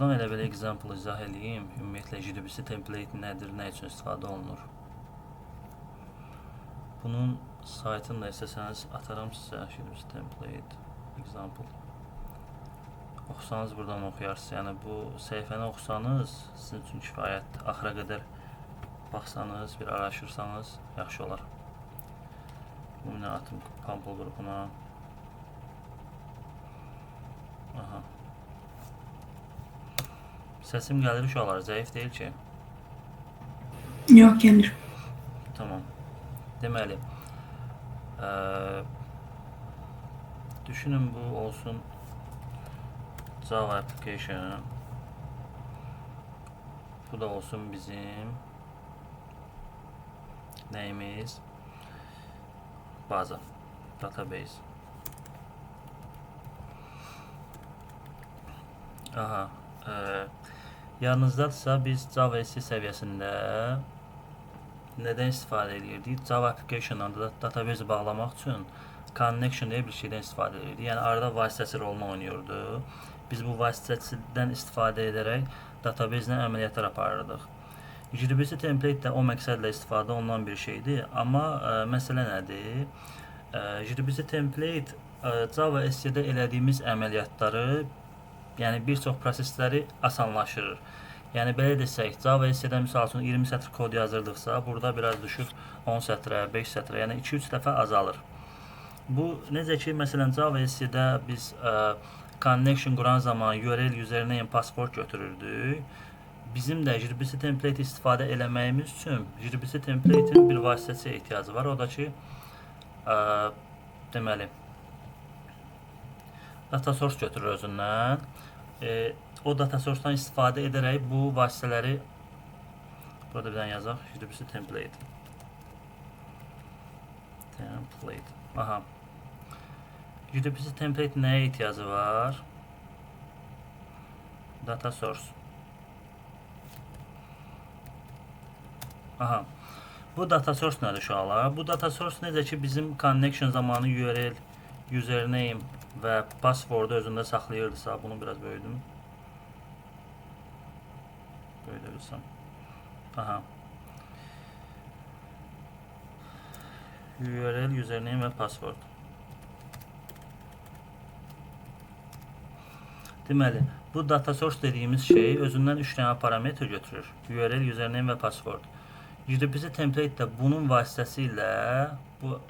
Buradan elə belə example izah eləyim. Ümumiyyətlə JDBC template nədir, nə üçün istifadə olunur? Bunun saytını da istəsəniz ataram sizə. JDBC template example. Oxusanız buradan oxuyarsınız. Yəni bu səhifəni oxusanız sizin üçün kifayətdir. Axıra qədər baxsanız, bir araşdırsanız yaxşı olar. Bunu atım Pumple qrupuna. Aha. Səsim gəlir uşaqlar, zəif deyil ki. Yox, gəlir. Tamam. Deməli, düşünün bu olsun Java application. Bu da olsun bizim nəyimiz? Baza, database. Aha. Yadınızdadırsa biz Java SE səviyyəsində nədən istifadə edirdik? Java application-la database bağlamaq üçün connection deyə bir şeydən istifadə edirdik. Yəni arada vasitəçi rolunu oynayırdı. Biz bu vasitəçidən istifadə edərək database-ilə əməliyyatlar aparırdıq. JDBC template də o məqsədlə istifadə olunan bir şeydir. Amma məsələ nədir? JDBC template Java SE-də elədiyimiz əməliyyatları, yəni bir çox prosesləri asanlaşdırır. Yəni belə desək, Java SE-də misal üçün 20 sətr kod yazırdıqsa, burada biraz düşür 10 sətrə, 5 sətrə, yəni 2-3 dəfə azalır. Bu necə ki, məsələn Java SE-də biz connection quran zaman URL, username, password götürürdük. Bizim də JDBC template istifadə eləməyimiz üçün JDBC template-in bir vasitəçiyə ehtiyacı var. O da ki, deməli, data source götürür özündən. O data source-dan istifadə edərək bu vasitələri burada bir dənə yazaq. JDBC template. Template. Aha. JDBC template nəyə ehtiyacı var? Data source. Aha. Bu data source nədir uşaqlar? Bu data source necə ki bizim connection zamanı URL, username və password-u özündə saxlayırdısa, bunu biraz böyüdüm. Böyüdə bilsəm. Aha. URL, username və password. Deməli, bu data source dediyimiz şey özündən 3 dənə parametr götürür. URL, username və password. JDBC template də bunun vasitəsilə bu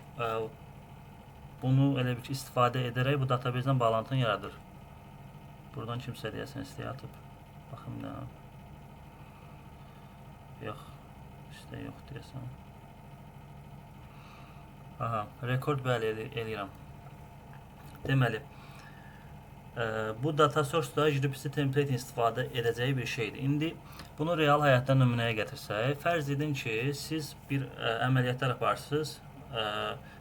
bunu elə bir ki istifadə edərək bu database-lə bağlantını yaradır. Buradan kimsə deyəsən istəyə atıb. Baxım nə. Yox, istək yox deyəsən. Aha, rekord bəli eləyirəm. Deməli, bu data source-da JDBC template istifadə edəcəyi bir şeydir. İndi bunu real həyatdan nümunəyə gətirsək, fərz edin ki, siz bir əməliyyatlar aparırsınız,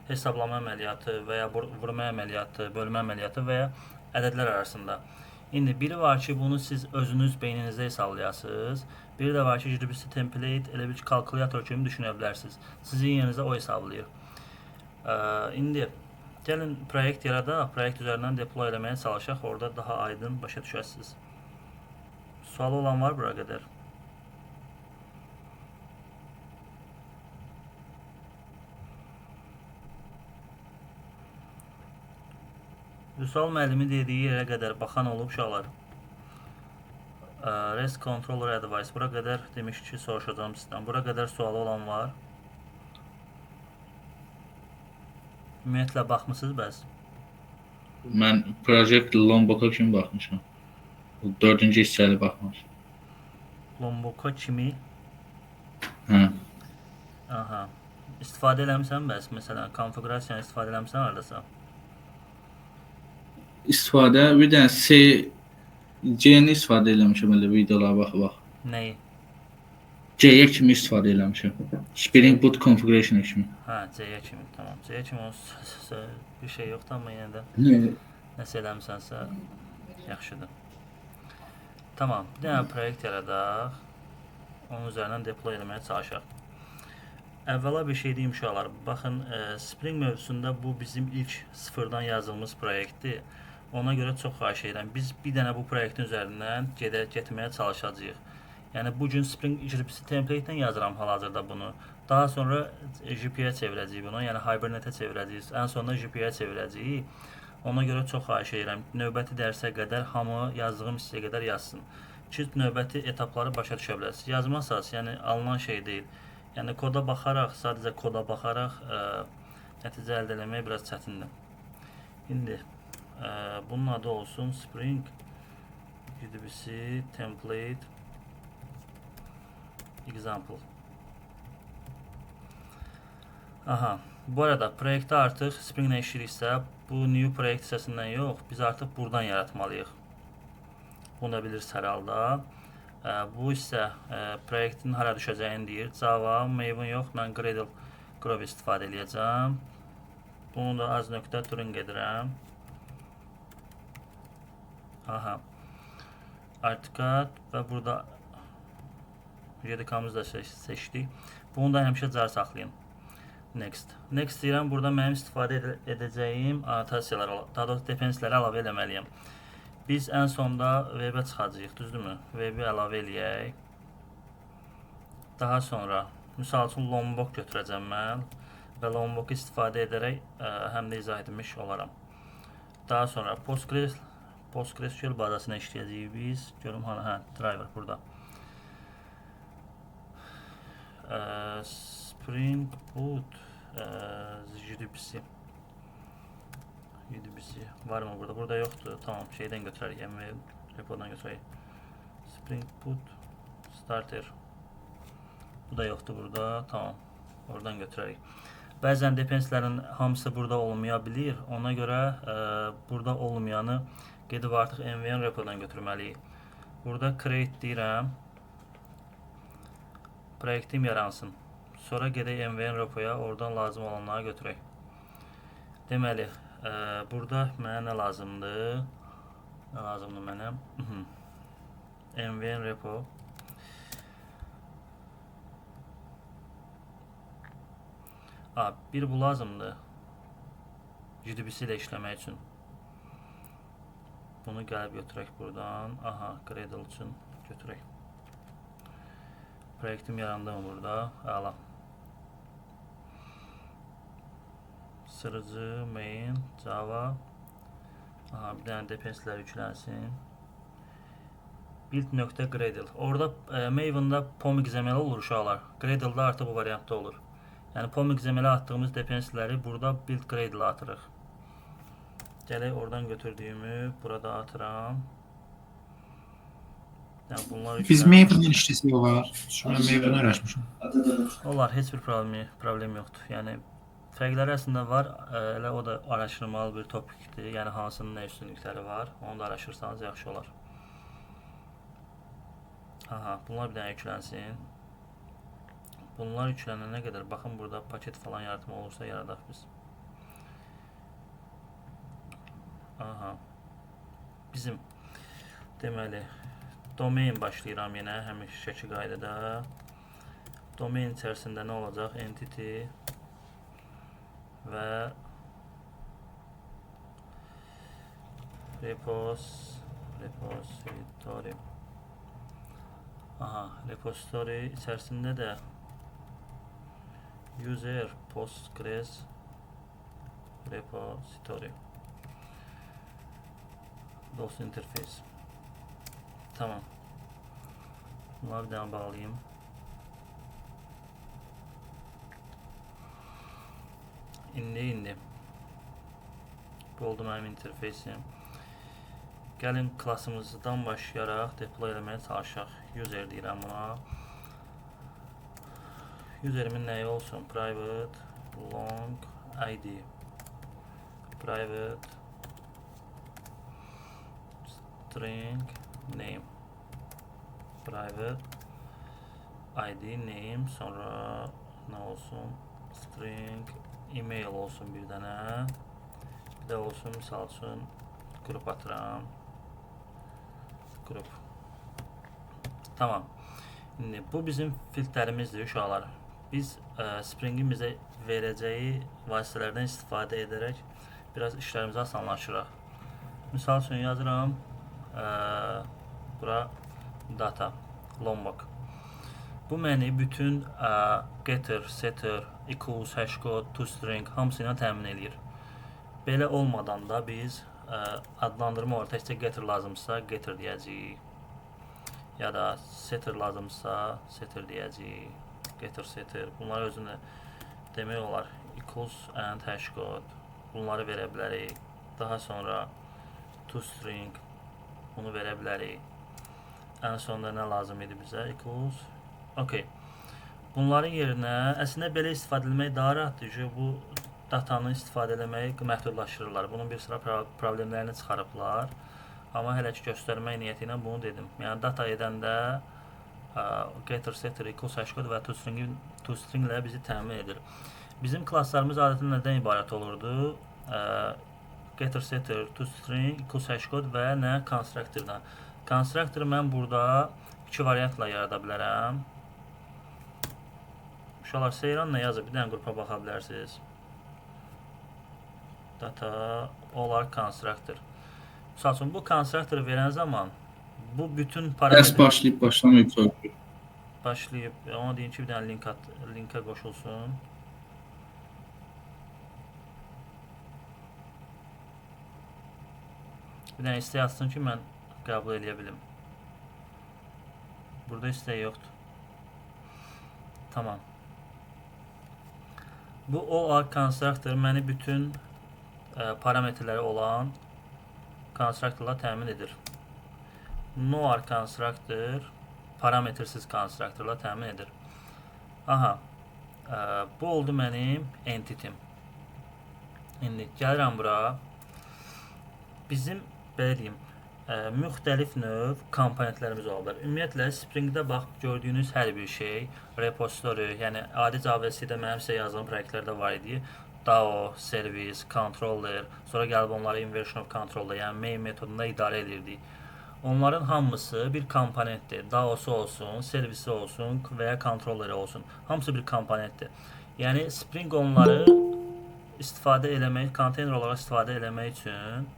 hesablama əməliyyatı və ya vurma əməliyyatı, bölmə əməliyyatı və ya ədədlər arasında. İndi biri var ki, bunu siz özünüz beyninizdə hesablayasınız. Biri də var ki, JDBC template elə bir ki, kalkulyator kimi düşünə bilərsiniz. Sizin yerinizə o hesablayır. İndi gəlin proyekt yaradaq, proyekt üzərindən deploy eləməyə çalışaq, orada daha aydın başa düşəsiniz. Sualı olan var bura qədər? Vüsal müəllimi dediyi yerə qədər baxan olub uşaqlar. REST Controller Advice. Bura qədər demiş ki, soruşacağım sizdən. Bura qədər sualı olan var. Ümumiyyətlə baxmısınız bəs? Mən Project Lombok'a kimi baxmışam. O dördüncü hissəli baxmışam. Lomboka kimi? Hə. Aha. İstifadə eləmisən bəs? Məsələn, konfiqurasiyanı istifadə eləmisən hardasa? İstifadə bir dənə C-ni istifadə eləmişəm elə videolara baxıb. Nəyi? C-yə kimi istifadə eləmişəm. Spring Boot Configuration kimi. Hə, C-yə kimi, tamam. C-yə kimi onsuz bir şey yoxdur, amma yenə də nəsə eləmisənsə yaxşıdır. Tamam, bir dənə proyekt yaradaq. Onun üzərindən deploy eləməyə çalışaq. Əvvəla bir şey deyim uşaqlar. Baxın, Spring mövzusunda bu bizim ilk sıfırdan yazdığımız proyektdir. Ona görə çox xahiş edirəm. Biz bir dənə bu proyektin üzərindən getməyə çalışacağıq. Yəni bu gün Spring JPS template-dən yazıram hal-hazırda bunu. Daha sonra JPA çevirəcəyik bunu, yəni Hibernate-ə çevirəcəyik. Ən sonunda JPA çevirəcəyik. Ona görə çox xahiş edirəm. Növbəti dərsə qədər hamı yazdığım hissəyə qədər yazsın. Ki növbəti etapları başa düşə bilərsiniz. Yazmasaz, yəni alınan şey deyil. Yəni koda baxaraq, sadəcə koda baxaraq nəticə əldə eləmək biraz çətindir. İndi bunun adı olsun Spring JDBC template example. Aha, bu arada proyektdə artıq Spring-lə işləyiriksə, bu new proyekt hissəsindən yox, biz artıq buradan yaratmalıyıq. Bunu da bilirsiniz hər halda. Bu isə proyektin hara düşəcəyini deyir. Java, Maven yox, mən Gradle Groove istifadə eləyəcəm. Bunu da az nöqtə Turing edirəm. Aha. Artikat və burada JDK-mızı da seçdik. Bunu da həmişə car saxlayın. Next. Next deyirəm, burada mənim istifadə edəcəyim anotasiyalar, daha doğrusu dependencyləri əlavə eləməliyəm. Biz ən sonda web-ə çıxacağıq, düzdürmü? Web-i əlavə eləyək. Daha sonra, misal üçün Lombok götürəcəm mən və Lombok istifadə edərək həm də izah etmiş olaram. Daha sonra PostgreSQL bazasına işləyəcəyik biz. Görüm hanı, hə, driver burada. Spring Boot JDBC var mı burada? Burada yoxdur. Tamam, şeydən götürərik. MV repodan götürərik. Spring Boot Starter. Bu da yoxdur burada. Tamam. Oradan götürərik. Bəzən dependencylərin hamısı burada olmaya bilir. Ona görə burada olmayanı gedib artıq MVN repodan götürməliyik. Burada create deyirəm. Proyektim yaransın. Sonra gedək MVN repoya, oradan lazım olanları götürək. Deməli, burada mənə nə lazımdır? Nə lazımdır mənə? MVN repo. Bir bu lazımdır. JDBC ilə işləmək üçün. Bunu gəlib götürək buradan. Aha, Gradle üçün götürək. Proyektim yarandı mı burada? Əla. Sırıcı, main, Java. Aha, bir dənə dependencylər yüklənsin. Build.gradle. Orada Maven'da POM XML olur uşaqlar. Gradle'da artıq bu variantda olur. Yəni POM XML-ə atdığımız dependencyləri burada build Gradle-a atırıq. Gələk oradan götürdüyümü burada atıram. Yəni bunlar Biz Maven'dan işlesek olar. Mən Maven'ı öyrəşmişəm. Olar, heç bir problem yoxdur. Yəni fərqləri əslində var. Elə o da araşdırmalı bir topikdir. Yəni hansının nə üstünlükləri var, onu da araşdırsanız yaxşı olar. Aha, bunlar bir dənə yüklənsin. Bunlar yüklənənə qədər baxın burada paket falan yaratma olursa yaradaq biz. Aha. Bizim deməli domain başlayıram yenə həmişəki qaydada. Domain içərisində nə olacaq? Entity və repository. Aha, repository içərisində də user postgres repository DOS interface. Tamam. Bunları bir dənə bağlayayım. İndi. Bu oldu mənim interfeysim. Gəlin klasımızdan başlayaraq deploy eləməyə çalışaq. User deyirəm buna. Userimin nəyi olsun? Private long ID. Private string name. Private ID name, sonra nə olsun? String email olsun bir dənə. Bir də olsun misal üçün qrup atıram. Qrup. Tamam. İndi bu bizim filtlərimizdir uşaqlar. Biz Spring'in bizə verəcəyi vasitələrdən istifadə edərək biraz işlərimizi asanlaşdıraq. Misal üçün yazıram, bura data, Lombok. Bu məni bütün getter, setter, equals, hashcode, toString hamısı ilə təmin eləyir. Belə olmadan da biz adlandırma olaraq təkcə getter lazımsa getter deyəcəyik. Ya da setter lazımsa setter deyəcəyik. Getter, setter. Bunları özünə demək olar. Equals and hashcode. Bunları verə bilərik. Daha sonra toString bunu verə bilərik. Ən sonda nə lazım idi bizə? Equals. Okay. Bunların yerinə əslində belə istifadə etmək daha rahatdır. Çünki bu datanı istifadə eləməyi məhdudlaşdırırlar. Bunun bir sıra problemlərini çıxarıblar. Amma hələ ki göstərmək niyyəti ilə bunu dedim. Yəni data edəndə getter, setter, equals, hashcode və toString ilə bizi təmin edir. Bizim klasslarımız adətən nədən ibarət olurdu? Getter, setter, toString, equals, hashcode və nə? Constructor-dan. Constructor-ı mən burada iki variantla yarada bilərəm. Uşaqlar, Seyran nə yazıb? Bir dənə qrupa baxa bilərsiniz. Data olar constructor. Misal üçün, bu constructor verən zaman bu bütün Dərs parametr başlayıb başlamayıb soruşur. Başlayıb. Ona deyim ki, bir dənə link at, linkə qoşulsun. Bir dənə istək atsın ki, mən qəbul eləyə bilim. Burada istək yoxdur. Tamam. Bu OR constructor məni bütün parametrləri olan constructorla təmin edir. NoArg constructor parametrsiz constructorla təmin edir. Aha, bu oldu mənim entitim. İndi gəlirəm bura. Bizim, belə deyim, müxtəlif növ komponentlərimiz ola bilər. Ümumiyyətlə, Spring'də bax, gördüyünüz hər bir şey, repository, yəni adi Java-da mənim sizə yazdığım proyektlərdə var idi. DAO, servis, controller, sonra gəlib onları inversion of control-da, yəni main metodunda idarə edirdik. Onların hamısı bir komponentdir. DAO-su olsun, servisi olsun və ya controlleri olsun. Hamısı bir komponentdir. Yəni Spring onları istifadə eləmək, konteyner olaraq istifadə eləmək üçün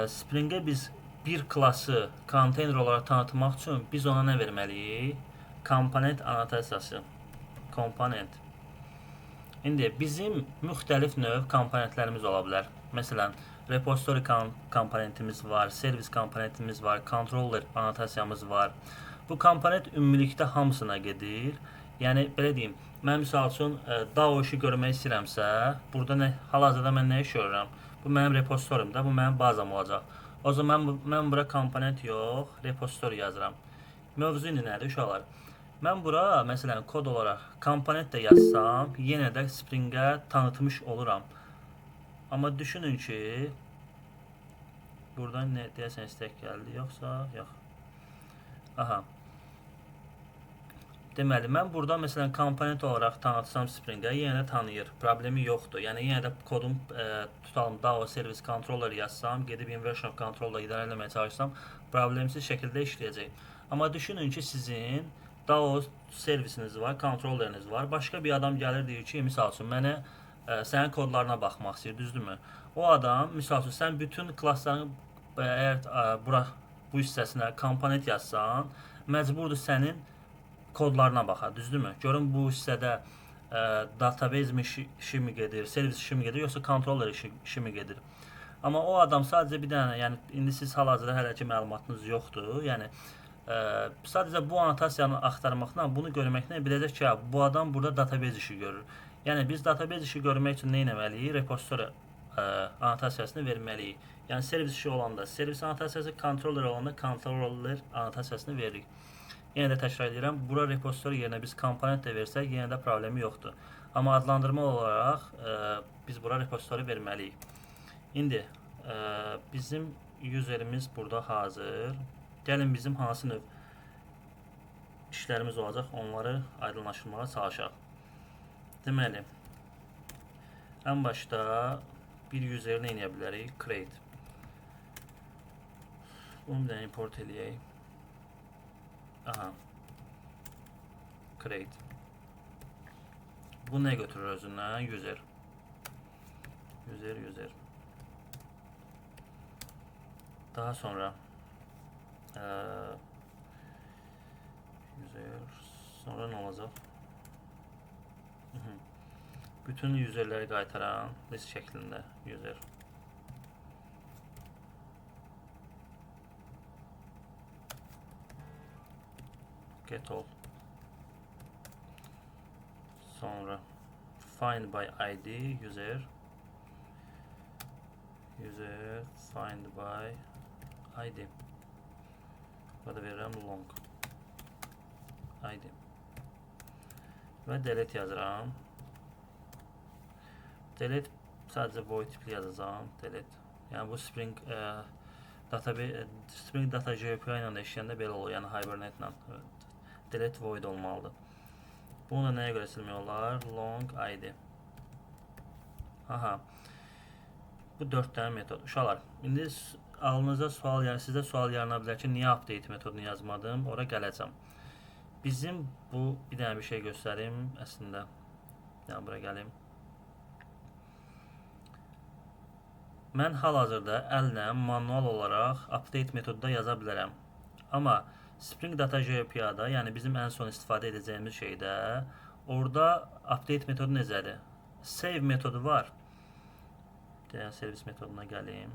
Spring'ə biz bir klası konteyner olaraq tanıtmaq üçün biz ona nə verməliyik? Komponent annotasiyası. Komponent. İndi bizim müxtəlif növ komponentlərimiz ola bilər. Məsələn, repository komponentimiz var, servis komponentimiz var, controller annotasiyamız var. Bu komponent ümumilikdə hamısına gedir. Yəni, belə deyim, mən misal üçün DAO işi görmək istəyirəmsə, burada nə, hal-hazırda mən nə iş görürəm? Bu mənim repositorimdə, bu mənim bazam olacaq. O zaman mən bura komponent yox, repository yazıram. Mövzu indi nədir uşaqlar? Mən bura, məsələn, kod olaraq komponent də yazsam, yenə də Spring'ə tanıtmış oluram. Amma düşünün ki, buradan nə deyəsən istək gəldi, yoxsa yox. Aha. Deməli, mən burada məsələn komponent olaraq tanıtsam Spring'ə, yenə də tanıyır. Problemi yoxdur. Yəni, yenə də kodum, tutalım DAO service controller yazsam, gedib inversion of control-la idarə eləməyə çalışsam, problemsiz şəkildə işləyəcək. Amma düşünün ki, sizin DAO servisiniz var, controlleriniz var. Başqa bir adam gəlir, deyir ki, misal üçün, mənə sənin kodlarına baxmaq istəyir, düzdürmü? O adam, misal üçün, sən bütün klassların əgər bura, bu hissəsinə komponent yazsan, məcburdur sənin kodlarına baxar, düzdürmü? Görün bu hissədə database mi işi mi gedir, servis işi mi gedir, yoxsa controller işi mi gedir? Amma o adam sadəcə bir dənə, yəni indi siz hal-hazırda hələ ki məlumatınız yoxdur, yəni sadəcə bu annotasiyanı axtarmaqla, bunu görməklə biləcək ki, bu adam burada database işi görür. Yəni biz database işi görmək üçün nə etməliyik? Repository annotasiyasını verməliyik. Yəni servis işi olanda servis annotasiyası, controller olanda controller annotasiyasını veririk. Yenə də təkrar edirəm, bura repository yerinə biz komponent də versək, yenə də problemi yoxdur. Amma adlandırma olaraq biz bura repository verməliyik. İndi bizim userimiz burada hazır. Gəlin bizim hansı növ işlərimiz olacaq, onları aydınlaşdırmağa çalışaq. Deməli, ən başda bir user nə eləyə bilərik? Create. Bunu bir dənə import eləyək. Aha. Create. Bu nə götürür özündən? User. User, user. Daha sonra user, sonra nə olacaq? Bütün userləri qaytaran list şəklində user. Get all. Sonra find by ID user. User find by ID. Burada verirəm long ID. Və delete yazıram. Delete sadəcə void tipli yazacağam. Delete. Yəni bu Spring database Spring Data JPA ilə də işləyəndə belə olur. Yəni Hibernate ilə. Delete void olmalıdır. Bunu da nəyə görə silmək olar? Long ID. Aha. Bu 4 dənə metod. Uşaqlar, indi alınızda sual, yəni sizdə sual yarana bilər ki, niyə update metodunu yazmadım? Ora gələcəm. Bizim bu bir dənə bir şey göstərim əslində. Yəni bura gəlim. Mən hal-hazırda əllə manual olaraq update metodu da yaza bilərəm. Amma Spring Data JPA-da, yəni bizim ən son istifadə edəcəyimiz şeydə, orada update metodu necədir? Save metodu var. Deyən servis metoduna gəlim.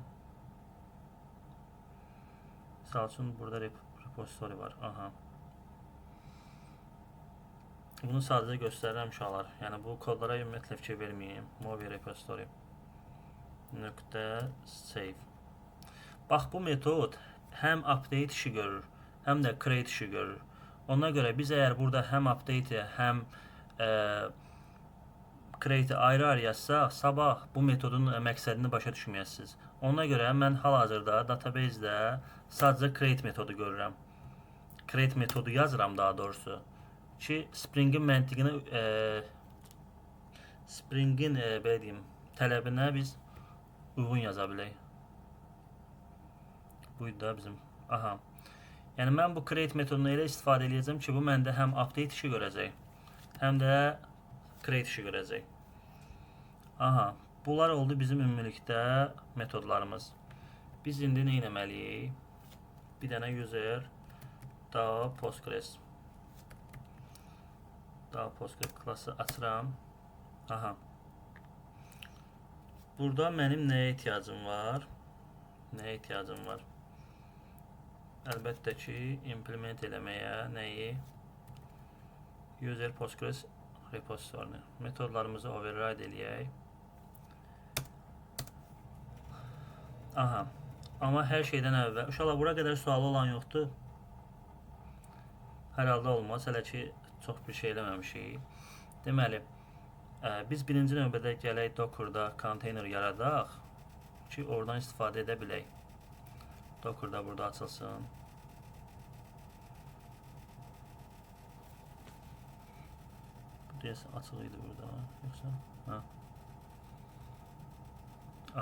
Misal üçün burada repository var. Aha. Bunu sadəcə göstərirəm uşaqlar. Yəni bu kodlara ümumiyyətlə fikir verməyim. Movie repository nöqtə save. Bax bu metod həm update işi görür, həm də create işi görür. Ona görə biz əgər burada həm update-i, həm create-i ayrı-ayrı yazsaq, sabah bu metodun məqsədini başa düşməyəsiniz. Ona görə mən hal-hazırda database-də sadəcə create metodu görürəm. Create metodu yazıram daha doğrusu ki, Spring'in məntiqini, Spring'in belə deyim, tələbinə biz uyğun yaza bilək. Buydu da bizim. Aha. Yəni mən bu create metodunu elə istifadə eləyəcəm ki, bu məndə həm update işi görəcək, həm də create işi görəcək. Aha. Bunlar oldu bizim ümumilikdə metodlarımız. Biz indi nə etməliyik? Bir dənə user DAO Postgres. DAO Postgres klası açıram. Aha. Burada mənim nəyə ehtiyacım var? Nəyə ehtiyacım var? Əlbəttə ki, implement eləməyə nəyi? User Postgres repository-ni. Metodlarımızı override eləyək. Aha. Amma hər şeydən əvvəl, uşaqlar, bura qədər sualı olan yoxdur. Hər halda olmaz. Hələ ki, çox bir şey eləməmişik. Deməli, biz birinci növbədə gələk Docker'da konteyner yaradaq ki, oradan istifadə edə bilək. Docker da burada açılsın. Bu deyəsən açıq idi burada. Yoxsa? Hə.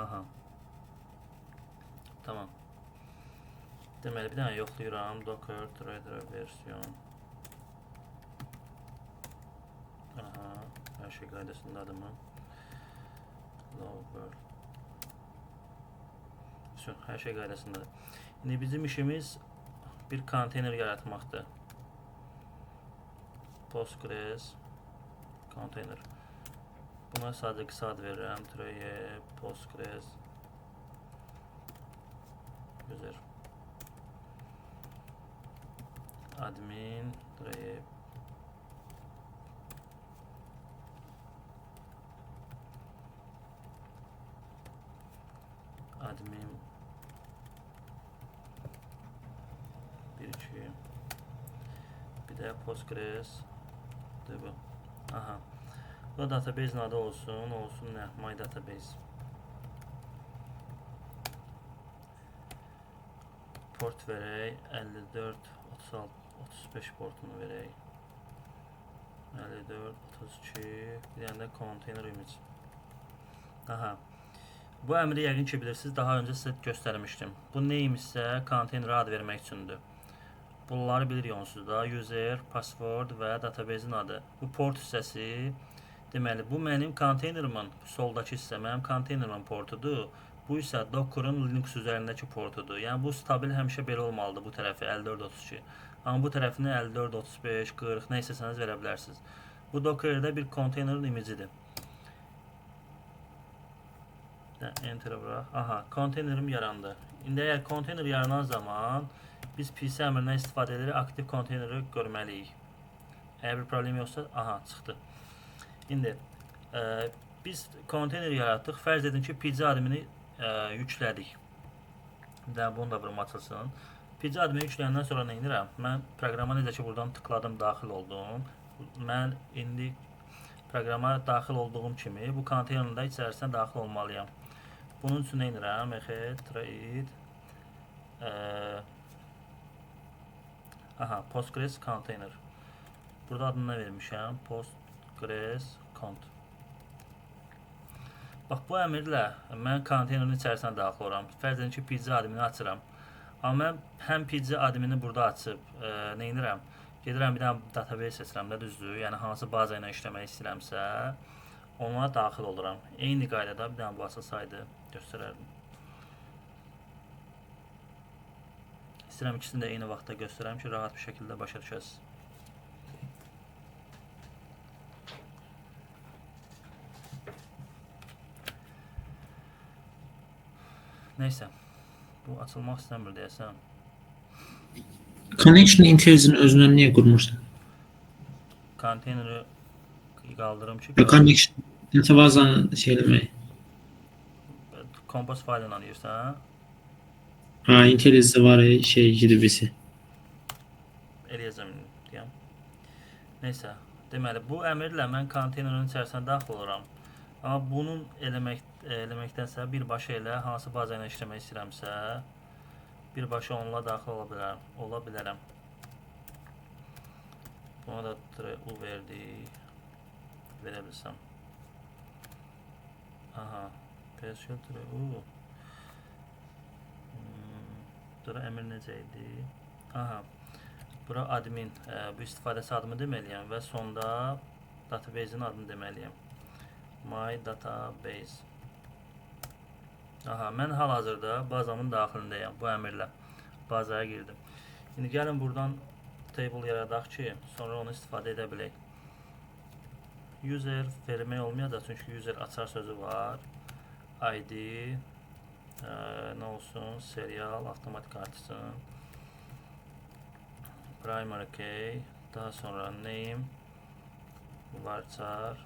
Aha. Tamam. Deməli, bir dənə yoxlayıram. Docker, trader versiyon. Aha. Hər şey qaydasındadır mı? Hello world. Все, hər şey qaydasındadır. İndi bizim işimiz bir konteyner yaratmaqdır. Postgres konteyner. Buna sadəcə qısa ad verirəm. Trae Postgres user admin trae admin 1 2 bir də Postgres DB. Aha. Bu da database adı olsun. Olsun nə? My database. Port verək. 54 36 35 portunu verək. 54 32 bir dənə də container image. Aha. Bu əmri yəqin ki bilirsiniz. Daha öncə sizə göstərmişdim. Bu nə imişsə konteynerə ad vermək üçündür. Bunları bilirik onsuz da. User, password və database-in adı. Bu port hissəsi Deməli, bu mənim konteynerimin soldakı hissə, mənim konteynerimin portudur. Bu isə Docker'ın Linux üzərindəki portudur. Yəni bu stabil həmişə belə olmalıdır bu tərəfi 5432. Amma bu tərəfini 54, 35, 40 nə istəsəniz verə bilərsiniz. Bu Docker'da bir konteynerin imicidir. Enter vuraq. Aha, konteynerim yarandı. İndi əgər konteyner yaranan zaman biz PC əmrindən istifadə edərək aktiv konteyneri görməliyik. Əgər bir problem yoxsa, aha, çıxdı. İndi biz konteyner yaratdıq. Fərz edin ki, PC admini yüklədik. Bir dənə bunu da vurum açılsın. PC admini yükləyəndən sonra nə edirəm? Mən proqrama necə ki buradan tıkladım, daxil oldum. Mən indi proqrama daxil olduğum kimi bu konteynerin də içərisinə daxil olmalıyam. Bunun üçün nə edirəm? Trade aha, Postgres container. Burada adını nə vermişəm? Postgres cont. Bax, bu əmrlə mən konteynerin içərisinə daxil oluram. Fərz edin ki, PC admini açıram. Amma mən həm PC admini burada açıb, nə edirəm? Gedirəm bir dənə database seçirəm də, düzdür? Yəni hansı baza ilə işləmək istəyirəmsə, ona daxil oluram. Eyni qaydada bir dənə bu açılsaydı göstərərdim. İstəyirəm ikisini də eyni vaxtda göstərəm ki, rahat bir şəkildə başa düşəsiniz. Neysə, bu açılmaq istəmir deyəsən. Connection IntelliSense'in özündən niyə qurmursan? Konteyneri qaldırım ki, Connection database şey eləmək. Compose fayl ilə deyirsən, hə? Ha, IntelliSense var şey JDBC. Eləyəcəm deyəm. Neysə, deməli bu əmrlə mən konteynerin içərisinə daxil oluram. Amma bunun eləməkdənsə birbaşa elə hansı baza ilə işləmək istəyirəmsə, birbaşa onunla daxil ola bilərəm. Ola bilərəm. Buna da U verdik. Verə bilsəm. Aha, PSQL U. Bura əmr necə idi? Aha. Bura admin, bu istifadəsi adımı deməliyəm və sonda database-in adını deməliyəm. My database. Aha, mən hal-hazırda bazamın daxilindəyəm bu əmrlə. Bazaya girdim. İndi gəlin buradan table yaradaq ki, sonra onu istifadə edə bilək. User vermək olmayacaq, çünki user açar sözü var. ID, nə olsun, serial, avtomatik artsın. Primary key, daha sonra name, varchar,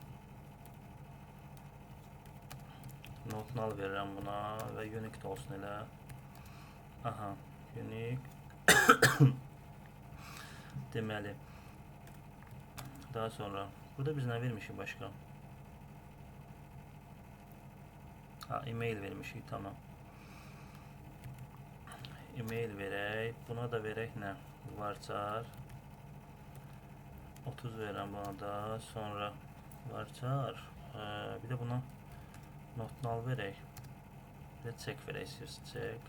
not null verirəm buna və unique də olsun elə. Aha, unique. Deməli, daha sonra, burada biz nə vermişik başqa? Ha, e-mail vermişik, tamam. E-mail verək, buna da verək nə? Varchar 30 verirəm buna da, sonra varchar, bir də buna not null verək, bir də check verək, istəyirsə check,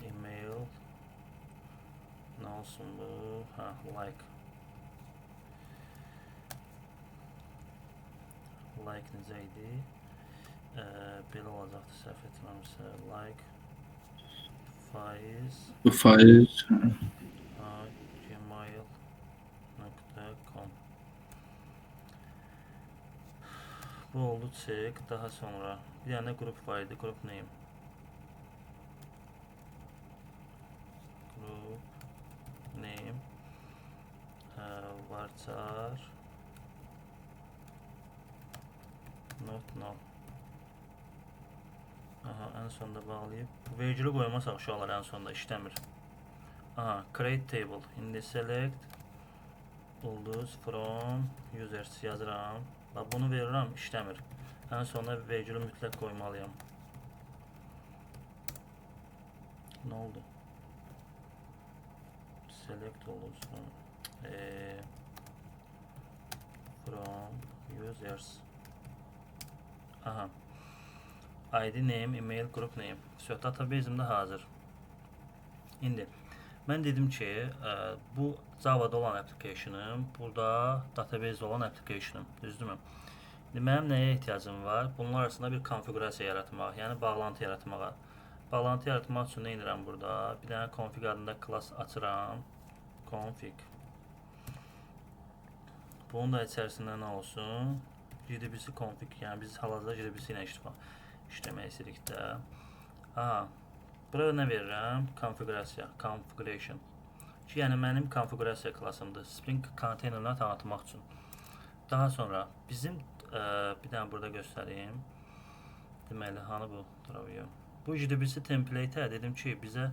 email, nə olsun bu, ha, like, like necə idi, belə olacaqdı, səhv etməmsə, like, faiz, Bu faiz. gmail.com. Bu oldu check. Daha sonra bir dənə qrup var idi. Group name. Group name varchar not null. Aha, ən sonda bağlayıb. Vergülü qoymasaq uşaqlar ən sonda işləmir. Aha, create table. İndi select ulduz from users yazıram. Bax, bunu verirəm, işləmir. Ən sonda vergülü mütləq qoymalıyam. Nə oldu? Select ulduz from users. Aha. ID name, email, group name. Vse, database'im də hazır. İndi Mən dedim ki, bu Java-da olan application-ım, burada database-də olan application-ım, düzdürmü? İndi mənim nəyə ehtiyacım var? Bunlar arasında bir konfiqurasiya yaratmaq, yəni bağlantı yaratmağa. Bağlantı yaratmaq üçün nə edirəm burada? Bir dənə config adında class açıram. Config. Bunun da içərisində nə olsun? JDBC config, yəni biz hal-hazırda JDBC ilə işləmək istəyirik də. Aha. Buraya nə verirəm? Konfiqurasiya, configuration. Ki, yəni mənim konfiqurasiya klasımdır. Spring konteynerləri tanıtmaq üçün. Daha sonra bizim bir dənə burada göstərim. Deməli, hanı bu Drawio? Bu JDBC template-ə dedim ki, bizə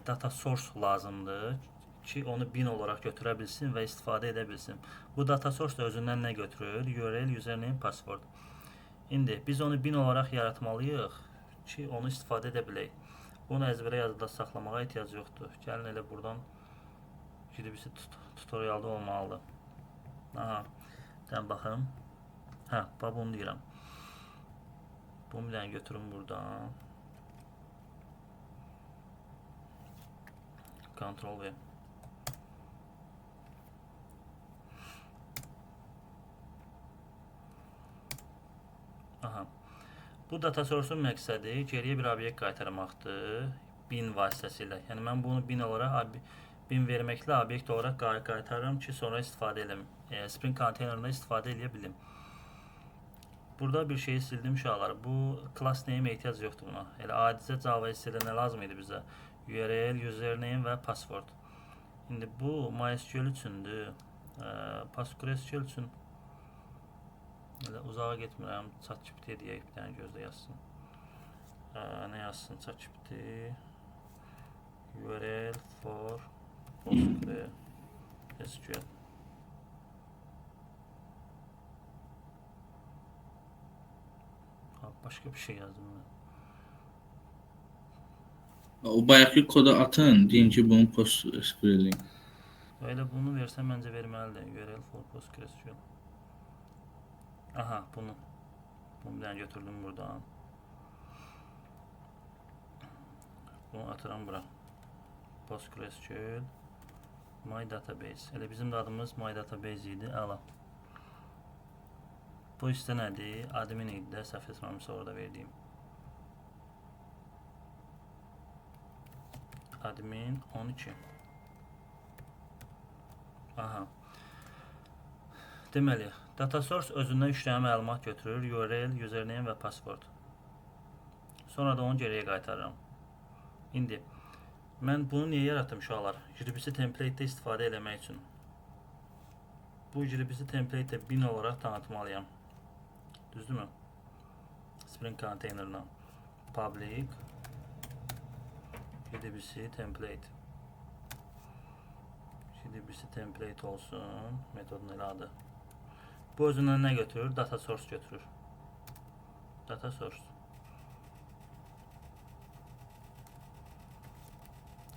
data source lazımdır ki, onu bin olaraq götürə bilsin və istifadə edə bilsin. Bu data source da özündən nə götürür? URL, username, password. İndi biz onu bin olaraq yaratmalıyıq ki, onu istifadə edə bilək. Bunu əzbərə yadda saxlamağa ehtiyac yoxdur. Gəlin elə buradan JDBC tutorialda olmalıdır. Aha, bir baxım. Hə, bax bunu deyirəm. Bunu bir dənə götürüm buradan. Ctrl V. Aha. Bu data source-un məqsədi geriyə bir obyekt qaytarmaqdır bin vasitəsilə. Yəni mən bunu bin olaraq bin verməklə obyekt olaraq qaytarıram ki, sonra istifadə edim. Spring konteynerində istifadə edə bilim. Burada bir şeyi sildim uşaqlar. Bu class name ehtiyac yoxdur buna. Elə adicə Java SE-də nə lazım idi bizə? URL, username və password. İndi bu MySQL üçündür. PostgreSQL üçün elə uzağa getmirəm. ChatGPT deyək, bir dənə gözlə yazsın. Nə yazsın ChatGPT? URL for PostgreSQL. Ha, başqa bir şey yazdım mən. O bayaqki kodu atın, deyin ki, bunu PostgreSQL-in. Elə bunu versəm məncə verməlidir. URL for PostgreSQL. Aha, bunu. Bunu bir dənə götürdüm buradan. Bunu atıram bura. PostgreSQL My Database. Elə bizim də adımız My Database idi. Əla. Bu hissə nədir? Admin idi də, səhv etməmişsə orada verdiyim. Admin 12. Aha. Deməli, data source özündən 3 dənə məlumat götürür. URL, username və password. Sonra da onu geriyə qaytarıram. İndi mən bunu niyə yaratdım uşaqlar? JDBC template-də istifadə eləmək üçün. Bu JDBC template-də bin olaraq tanıtmalıyam. Düzdürmü? Spring konteynerına. Public JDBC template. JDBC template olsun. Metodun elə adı. Bu özündən nə götürür? Data source götürür. Data source.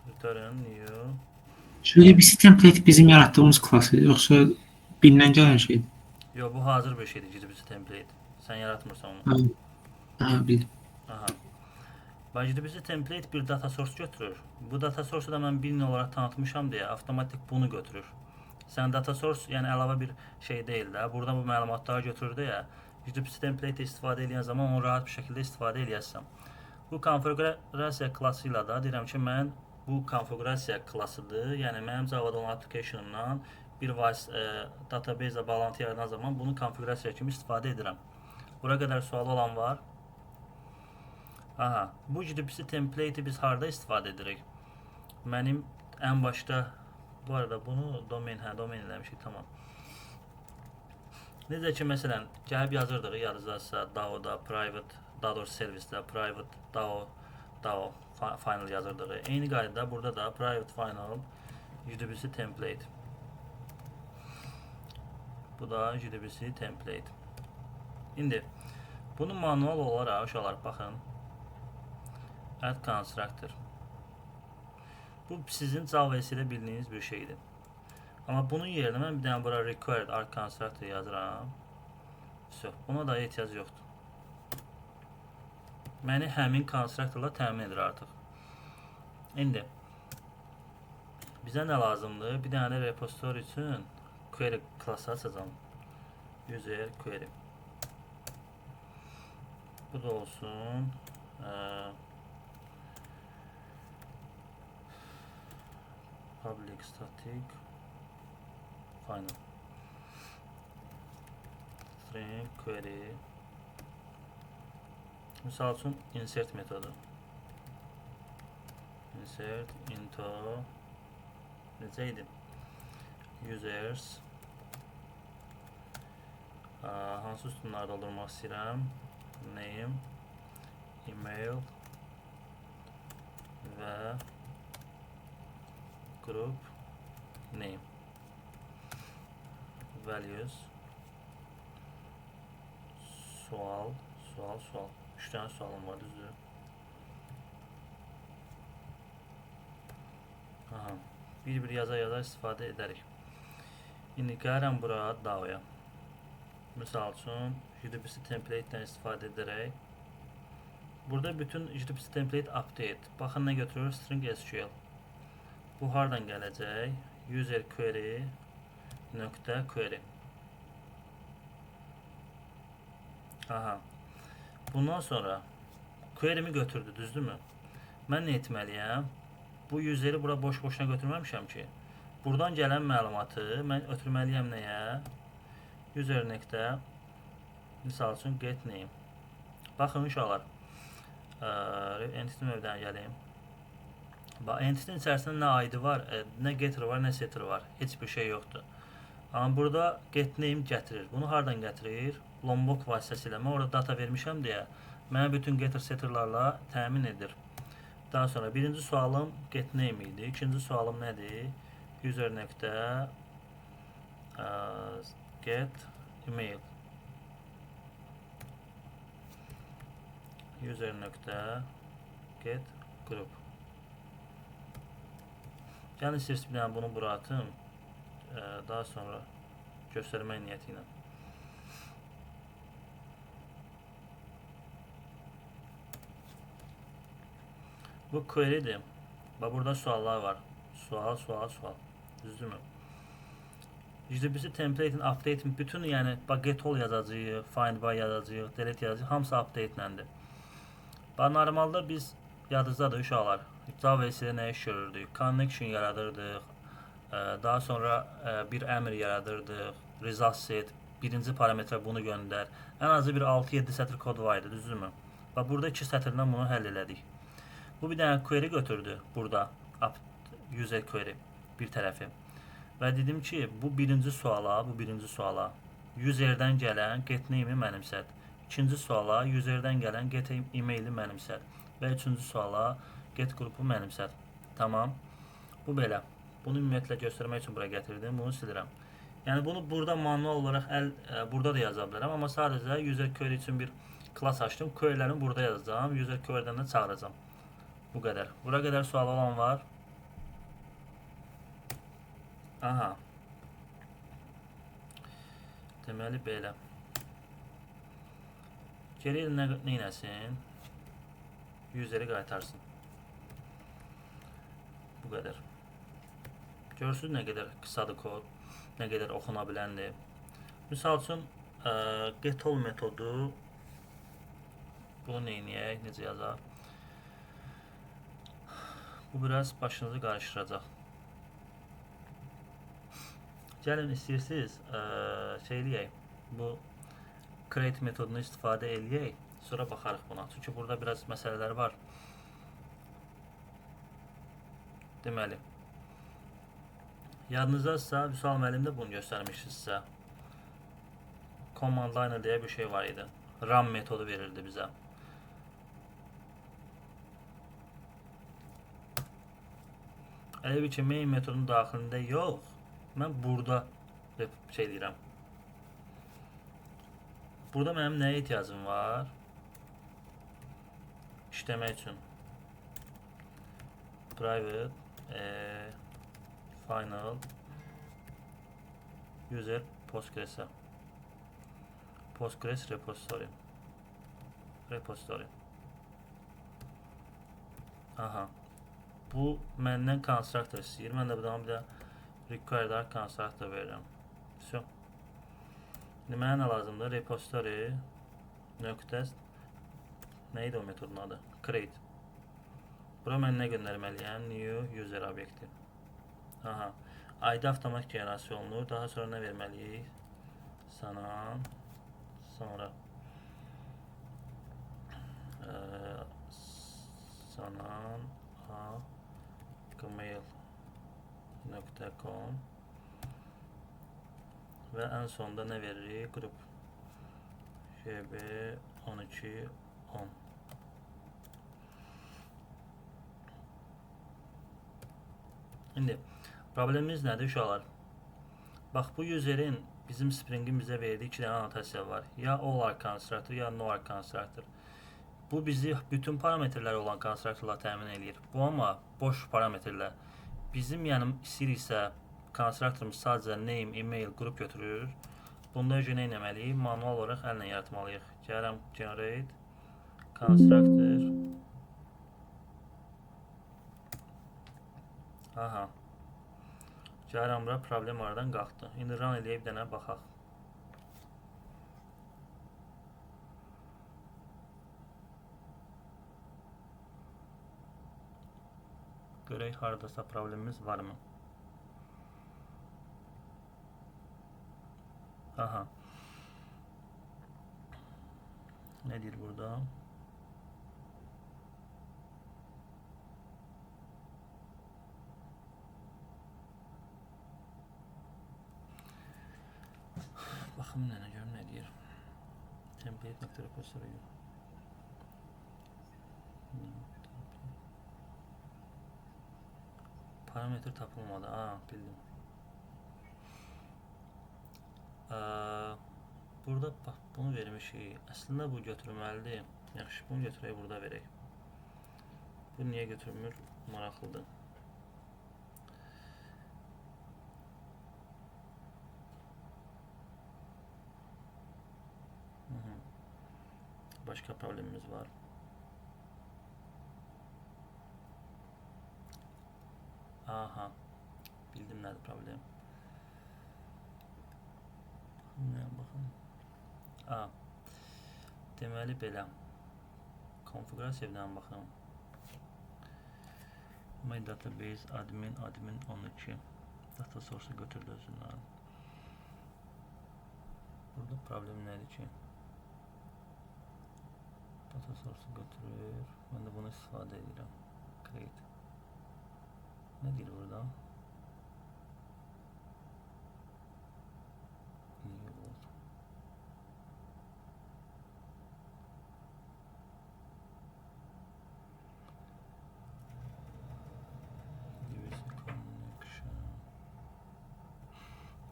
Return new. JDBC template bizim yarattığımız class yoxsa bindən gələn şeydir? Yo, bu hazır bir şeydir JDBC template. Sən yaratmırsan onu. Ha, ha bildim. Aha. Bax, JDBC template bir data source götürür. Bu data source-u da mən bin olaraq tanıtmışam deyə avtomatik bunu götürür. Sən data source, yəni əlavə bir şey deyil də. Burada bu məlumatları götürür deyə JDBC template istifadə edən zaman onu rahat bir şəkildə istifadə eləyəsən. Bu konfiqurasiya klası ilə də deyirəm ki, mən bu konfiqurasiya klasıdır. Yəni mənim Java-da olan application-ımdan bir database-ilə bağlantı yaradan zaman bunu konfiqurasiya kimi istifadə edirəm. Bura qədər sualı olan var? Aha, bu JDBC template-i biz harda istifadə edirik? Mənim ən başda, bu arada bunu domain, hə, domain eləmişik, tamam. Necə ki, məsələn, gəlib yazırdıq yadınızdadırsa DAO-da, private, daha doğrusu servisdə private DAO, DAO final yazırdıq. Eyni qaydada burada da private final JDBC template. Bu da JDBC template. İndi bunu manual olaraq uşaqlar baxın. Add constructor. Bu sizin Java ilə bildiyiniz bir şeydir. Amma bunun yerinə mən bir dənə bura required arg constructor yazıram. Vəsə, buna da ehtiyac yoxdur. Məni həmin constructorla təmin edir artıq. İndi Bizə nə lazımdır? Bir dənə də repository üçün query klası açacağam. User query. Bu da olsun. Public static final string query. Misal üçün insert metodu. Insert into necə idi? Users. Hansı sütunları doldurmaq istəyirəm? Name, email və group name. Values. Sual, sual, sual. 3 dənə sualım var, düzdür? Aha. Bir-bir yaza-yaza istifadə edərik. İndi gəlirəm bura DAO-ya. Misal üçün, JDBC template-dən istifadə edərək burada bütün JDBC template update. Baxın, nə götürür? String SQL. Bu hardan gələcək? User query nöqtə query. Aha. Bundan sonra query'mi götürdü, düzdürmü? Mən nə etməliyəm? Bu user'i bura boş-boşuna götürməmişəm ki. Buradan gələn məlumatı mən ötürməliyəm nəyə? User nöqtə misal üçün get name. Baxın uşaqlar. Entity mövdən gəlim. Bax, entity-nin içərisində nə ID var, nə getter var, nə setter var. Heç bir şey yoxdur. Amma burada get name gətirir. Bunu hardan gətirir? Lombok vasitəsilə. Mən orada data vermişəm deyə mənə bütün getter setterlarla təmin edir. Daha sonra birinci sualım get name idi. İkinci sualım nədir? User nöqtə get email. User nöqtə get group. Yəni istəyirsiniz bir dənə bunu bura atım. Daha sonra göstərmək niyyəti ilə. Bu query'dir. Bax, burada suallar var. Sual, sual, sual. Düzdürmü? JDBC template-in update-in bütün, yəni, bax, get all yazacağıq, find by yazacağıq, delete yazacağıq, hamısı update-ləndir. Bax, normalda biz yadınızdadır uşaqlar. Java ilə nə iş görürdük? Connection yaradırdıq. Daha sonra bir əmr yaradırdıq. Result set, birinci parametrə bunu göndər. Ən azı bir 6-7 sətr kod var idi, düzdürmü? Bax, burada 2 sətirdən bunu həll elədik. Bu bir dənə query götürdü burada, user query bir tərəfi. Və dedim ki, bu birinci suala userdən gələn get name-i mənimsəd. İkinci suala userdən gələn get email-i mənimsəd. Və üçüncü suala get qrupu mənimsəd. Tamam. Bu belə. Bunu ümumiyyətlə göstərmək üçün bura gətirdim. Bunu silirəm. Yəni bunu burada manual olaraq burada da yaza bilərəm. Amma sadəcə user query üçün bir class açdım. Querylərimi burada yazacağam. User querydən də çağıracağam. Bu qədər. Bura qədər sual olan var. Aha. Deməli belə. Geri nə eləsin? User'i qaytarsın. Bu qədər. Görürsünüz nə qədər qısadır kod, nə qədər oxuna biləndir. Misal üçün, get all metodu bunu neyniyək, necə yazaq? Bu biraz başınızı qarışdıracaq. Gəlin istəyirsiniz, şey eləyək, bu create metodunu istifadə eləyək, sonra baxarıq buna. Çünki burada biraz məsələlər var. Deməli, yadınızdadırsa, Vüsal müəllim də bunu göstərmişdi sizə. Command line deyə bir şey var idi. Run metodu verirdi bizə. Elə bil ki, main metodunun daxilində yox, mən burada şey deyirəm. Burada mənim nəyə ehtiyacım var? İşləmək üçün. Private final user Postgres-ə. Postgres repository. Repository. Aha. Bu məndən constructor istəyir. Mən də buradan bir də required arg constructor verirəm. Vso. İndi mənə nə lazımdır? Repository nöqtə nə idi o metodun adı? Create. Bura mən nə göndərməliyəm? New user obyekti. Aha. ID avtomatik generasiya olunur. Daha sonra nə verməliyik? Sanan. Sonra sanan a gmail.com və ən sonda nə veririk? Qrup GB 12 10. İndi problemimiz nədir uşaqlar? Bax bu userin bizim Spring'in bizə verdiyi iki dənə anotasiya var. Ya all arg constructor, ya no arg constructor. Bu bizi bütün parametrləri olan konstruktorla təmin eləyir. Bu amma boş parametrlər. Bizim yəni istəyiriksə konstruktorumuz sadəcə name, email, qrup götürür. Bunda öncə nə etməliyik? Manual olaraq əllə yaratmalıyıq. Gəlirəm generate constructor. Aha. Gəlirəm bura, problem aradan qalxdı. İndi run eləyib bir dənə baxaq. Görək hardasa problemimiz varmı? Aha. Nə deyir burada? Baxım nənə görüm nə deyir. Template nöqtə repository. Parametre tapılmadı. Aa, bildim. Burada bax bunu vermişik. Əslində bu götürməlidir. Yaxşı, bunu götürək, burada verək. Bu niyə götürmür? Maraqlıdır. Başqa problemimiz var. Aha. Bildim nədir problem. Baxın, baxın. A. Deməli belə. Konfiqurasiya bir dənə baxım. My database admin admin 12. Data source-u götürdü özündən. Burada problem nədir ki? Data source-u götürür. Mən də bunu istifadə edirəm. Create. Nə deyir burada? New world. DBC connection.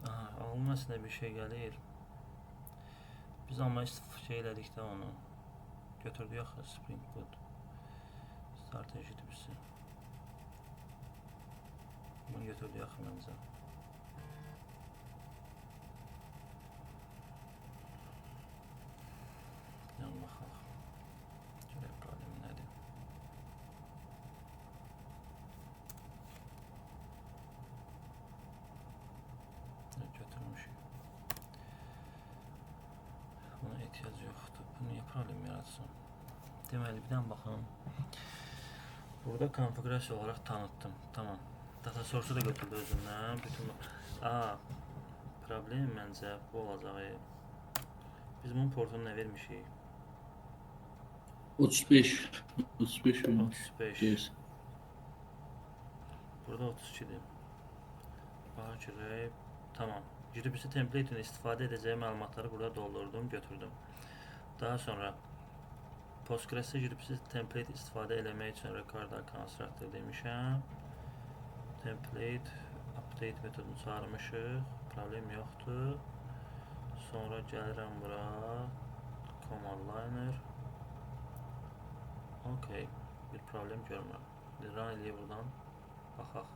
Aha, ağlıma əslində bir şey gəlir. Biz amma şey elədik də onu. Götürdük axı Spring Boot. Strateji tipisi. Bunu götürdük axı məncə. Bir baxaq. Görək problemi nədir? Götürmüşük. Buna ehtiyac yoxdur. Bu niyə problem yaratsın? Deməli, bir dənə baxın. Burada konfiqurasiya olaraq tanıtdım. Tamam. Data source-u da götürdü özündən. Bütün problem məncə bu olacaq. Biz bunun portunu nə vermişik? 35. 35 35. Yes. Burada 32-dir. Baxa görək. Tamam. JDBC template-ini istifadə edəcəyi məlumatları burada doldurdum, götürdüm. Daha sonra Postgres-ə JDBC template istifadə eləmək üçün record constructor demişəm. Template update metodunu çağırmışıq. Problem yoxdur. Sonra gəlirəm bura. Command liner. Okay. Bir problem görmürəm. Run eləyək buradan. Baxaq.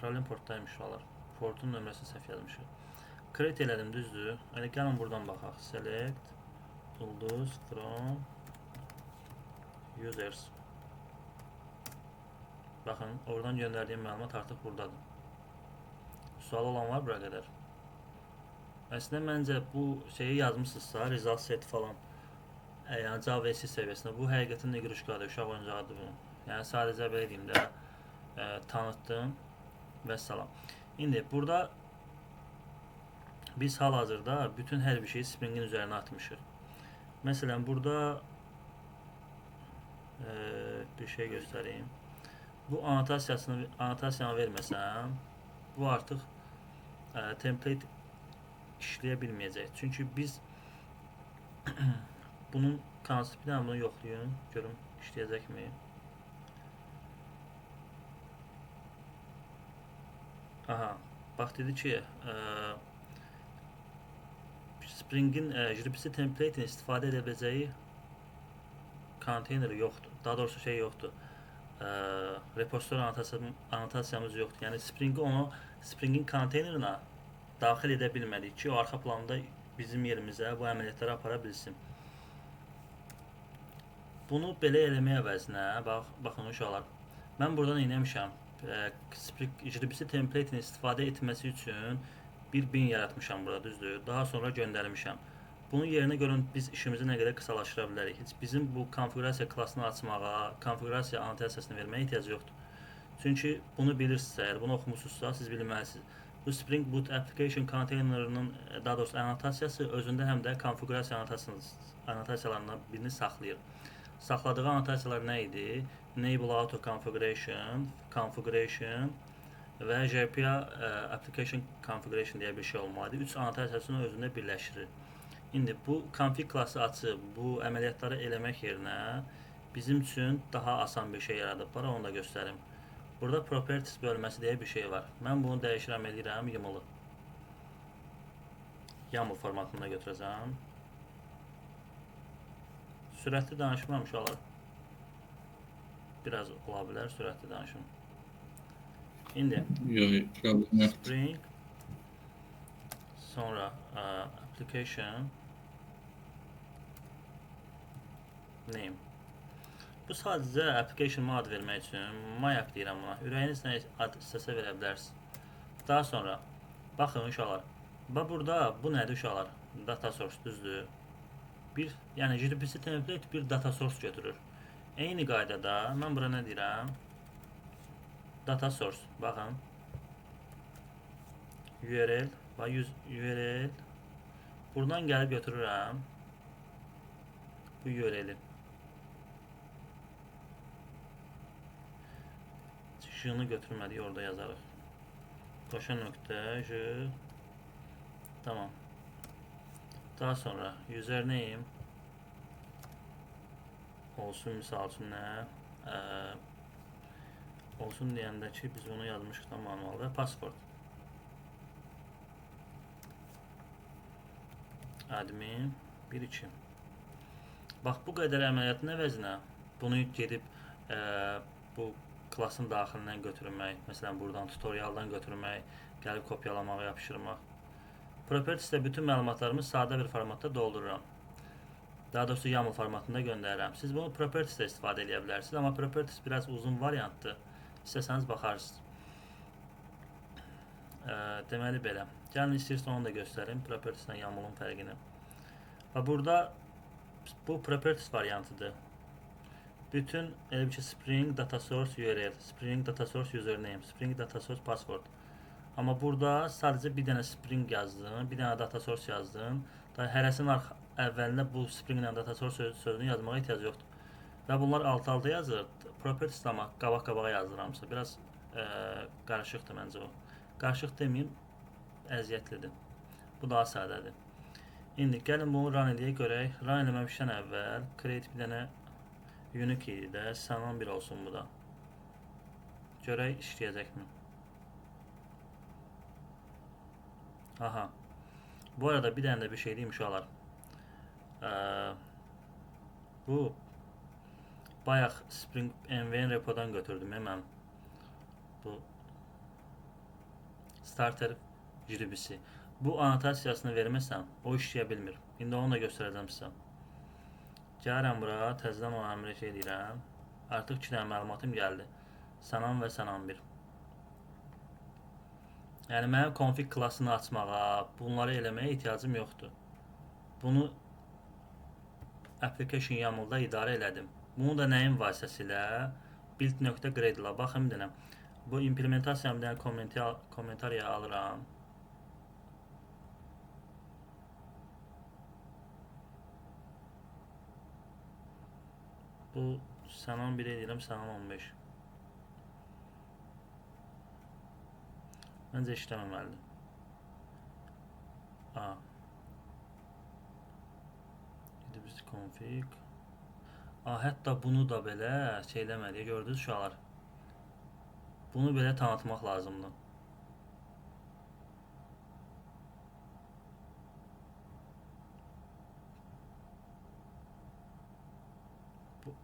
Problem portdaymış uşaqlar. Portun nömrəsini səhv yazmışıq. Create elədim, düzdür. Elə gəlin buradan baxaq. Select Ulduz from users. Baxın, oradan göndərdiyim məlumat artıq buradadır. Sual olan var bura qədər? Əslində məncə bu şeyi yazmışsınızsa, result set falan, yəni Java SE səviyyəsində bu həqiqətən iqruşkadır, uşaq oyuncağıdır bu. Yəni sadəcə belə deyim də, tanıtdım və salam. İndi burada biz hal-hazırda bütün hər bir şeyi Spring'in üzərinə atmışıq. Məsələn, burada bir şey göstəreyim. Bu anotasiyanı verməsəm, bu artıq template işləyə bilməyəcək. Çünki biz bunun bir dənə bunu yoxlayın, görüm işləyəcəkmi? Aha, bax dedi ki, Spring'in JDBC template-in istifadə edə biləcəyi konteyneri yoxdur. Daha doğrusu şey yoxdur. Repository annotasiyamız yoxdur. Yəni Spring'i onu Spring'in konteynerinə daxil edə bilmədik ki, o arxa planda bizim yerimizə bu əməliyyatları apara bilsin. Bunu belə eləmək əvəzinə, baxın uşaqlar, mən burada nə etmişəm? JDBC template-in istifadə etməsi üçün bir bin yaratmışam burada, düzdür? Daha sonra göndərmişəm. Bunun yerinə görün biz işimizi nə qədər qısalaşdıra bilərik. Heç bizim bu konfiqurasiya klasını açmağa, konfiqurasiya annotasiyasını verməyə ehtiyac yoxdur. Çünki bunu bilirsinizsə, əgər bunu oxumusunuzsa, siz bilməlisiniz. Bu Spring Boot Application konteynerinin, daha doğrusu annotasiyası özündə həm də konfiqurasiya annotasiyalarından birini saxlayır. Saxladığı annotasiyalar nə idi? Enable Auto Configuration, Configuration və JPA Application Configuration deyə bir şey olmalıdır. 3 annotasiyasını özündə birləşdirir. İndi bu config klası açıb bu əməliyyatları eləmək yerinə bizim üçün daha asan bir şey yaradıblar, onu da göstərim. Burada Properties bölməsi deyə bir şey var. Mən bunu dəyişirəm, eləyirəm YAML-ı. YAML formatında götürəcəm. Sürətli danışmam uşaqlar. Biraz ola bilər sürətli danışım. İndi Yox, problem yoxdur. Spring, sonra application name. Bu sadəcə application-a ad vermək üçün my app deyirəm buna. Ürəyiniz nə ad istəsə verə bilərsiniz. Daha sonra baxın uşaqlar. Bax burada bu nədir uşaqlar? Data source, düzdür? Bir, yəni JDBC template bir data source götürür. Eyni qaydada mən bura nə deyirəm? Data source. Baxın. URL, bax URL. Buradan gəlib götürürəm bu URL-i. J-ni götürmədik, orada yazarıq. Qoşa nöqtə J. Tamam. Daha sonra username olsun misal üçün nə? Olsun deyəndə ki, biz bunu yazmışıq da manualda. Password. Admin 1 2. Bax bu qədər əməliyyatın əvəzinə bunu gedib bu klasın daxilindən götürmək, məsələn buradan tutorialdan götürmək, gəlib kopyalamağa, yapışdırmaq. Properties'də bütün məlumatlarımı sadə bir formatda doldururam. Daha doğrusu YAML formatında göndərirəm. Siz bunu Properties'də istifadə edə bilərsiniz, amma Properties biraz uzun variantdır. İstəsəniz baxarsınız. Deməli belə. Gəlin istəyirsə onu da göstərim. Properties'lə YAML-ın fərqini. Və burada bu Properties variantıdır. Bütün elə bir ki Spring Data Source URL, Spring Data Source Username, Spring Data Source Password. Amma burada sadəcə bir dənə Spring yazdın, bir dənə Data Source yazdın. Daha hərəsinin əvvəlində bu Spring ilə Data Source sözünü yazmağa ehtiyac yoxdur. Və bunlar alt-alta yazır. Properties amma qabaq-qabağa yazdıramsa. Biraz qarışıqdır məncə o. Qarışıq deməyim, əziyyətlidir. Bu daha sadədir. İndi gəlin bunu run eləyək görək. Run eləməmişdən əvvəl create bir dənə unique idi də, sanan bir olsun bu da. Görək işləyəcəkmi? Aha. Bu arada bir dənə də bir şey deyim uşaqlar. Bu bayaq Spring MVN repodan götürdüm mən. Bu starter JDBC. Bu annotasiyasını verməsəm o işləyə bilmir. İndi onu da göstərəcəm sizə. Gəlirəm bura, təzədən o əmri şey eləyirəm. Artıq 2 dənə məlumatım gəldi. Sanan və sanan 1. Yəni mənim config klasını açmağa, bunları eləməyə ehtiyacım yoxdur. Bunu application YAML-da idarə elədim. Bunu da nəyin vasitəsilə? Build.gradle-a baxın bir dənə. Bu implementasiyanı bir dənə kommentariya alıram. Bu sanan 1 edirəm, sanan 15. Məncə işləməməlidir. A. Biz config. A, hətta bunu da belə şey eləmədik. Gördünüz uşaqlar. Bunu belə tanıtmaq lazımdır. Bu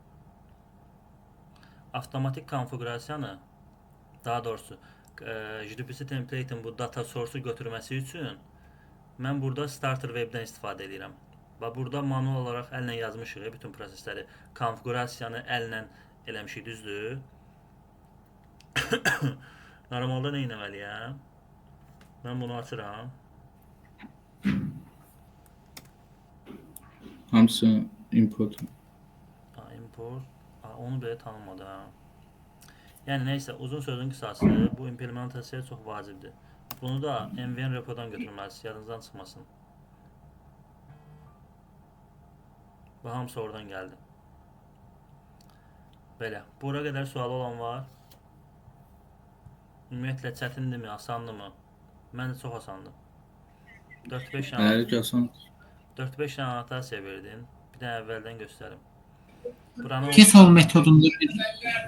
avtomatik konfiqurasiyanı, daha doğrusu JDBC template-in bu data source-u götürməsi üçün mən burada starter web-dən istifadə edirəm. Və burada manual olaraq əllə yazmışıq bütün prosesləri. Konfiqurasiyanı əllə eləmişik, düzdür? Normalda nə etməliyəm? Mən bunu açıram. Hamısı import. A, import. A, onu belə tanımadı. Ha. Yəni nəysə, uzun sözün qısası, bu implementasiya çox vacibdir. Bunu da MVN repodan götürməlisiniz, yadınızdan çıxmasın. Bu hamısı oradan gəldi. Belə, bura qədər sualı olan var. Ümumiyyətlə çətindirmi, asandırmı? Məncə çox asandır. 4-5 dənə Hələ asan. 4-5 dənə annotasiya verdin. Bir dənə əvvəldən göstərim. Buranı Get all metodunda bir